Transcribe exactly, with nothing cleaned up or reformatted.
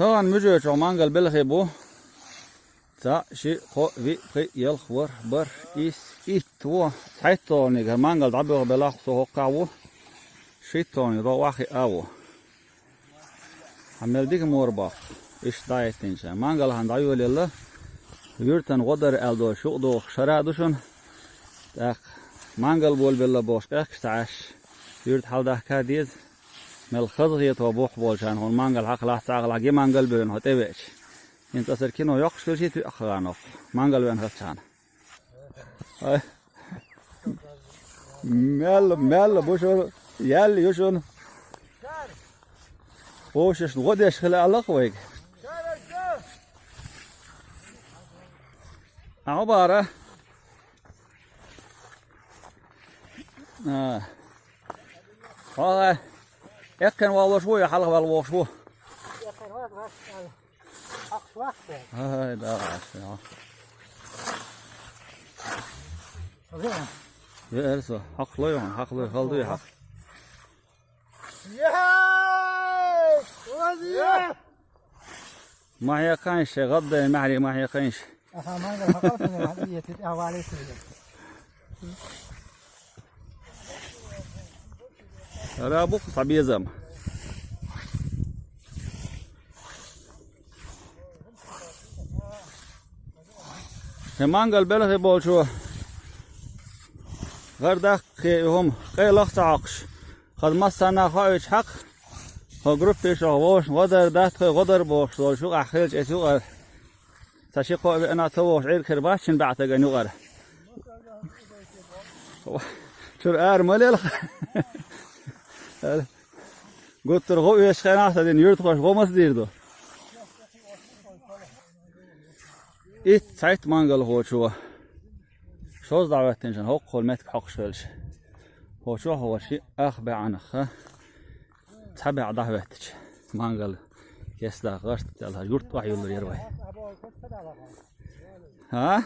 Тахана муьжочохь мангал белхий бу. Цхьаъ, шиъ, кхоъ, виъ, пхиъ, ялх, ворхӀ, бархӀ, исс, итт, вон. ЦхьайтталгӀаниг хӀара мангал дӀабоьха белахь, со хӀокхахь ву. ШийтталгӀаниг догӀу вахи а ву. Хьан мел дика мора боккху, иштта дӀахӀиттинчарна. Мангал хьан дӀайолаелла, юьртан гӀо дара аьлла долуш юкъадохуш шара а ду шуна. ТӀаккха мангал болабелла бохуш къехкаш ца Ӏаш, юьрта хьаладахка а деза. Мел хазахетар боккха болчарна хӀуна мангал хьакхалахь, ца хьакхалахь, ги мангал а бевлла хьо тӀевеача. ХӀинца аса кино йоккхуш хилчий тоьъна хаа нохчо, мангал веана хазчарна. Ай. Мелла, мелла бу шуна, яьлла ю шуна. Вовшашна гӀо деш хила аьлла-кх вайга. Ахьа бара. А. Хьо, эккхина валлалуш ву я хьалха ваьлла вохуш ву? ХӀай, да, да. Веара со. Хьакхалой хьуна, хьакхалой, хала дуй хьакха. Ма хьекхайша, гӀаддайн маьхьарий ма хьекхайша. Аха, мангал хьакхалхина, хьан иетит, а, валейсири. Ара бу-кх цхьа безам. ХӀе, мангал белхий болчо гӀар даккхахье и хӀума, къайлаха ца хьокхуш. Хаза массарна а хоуьйтуш хьакха, хӀо группе чохь вовшашна гӀо дар дац, тхоьга гӀо дар бохуш долчу юкъахь хилча, эца юкъара цхьа ши-кхоъ веана а ца вогӀуш, Ӏиркара бац шина баьӀ стагана юкъара. Чуьра ара ма лелха. Гуттара гӀо оьшучу хенахь а ца дина, юьртахошна гӀо маса дийр ду? Итт цхьайтта мангалхочо шозза дӀахӀоьттинчарна хӀоккхул меттиг хьокхуш хилча, хӀокху чохь а ши ах баьӀанах цхьа баьӀ дӀахӀоьттича, мангал кестта гӀарт а делла, юрт охьаюллур яра вай. ХӀа?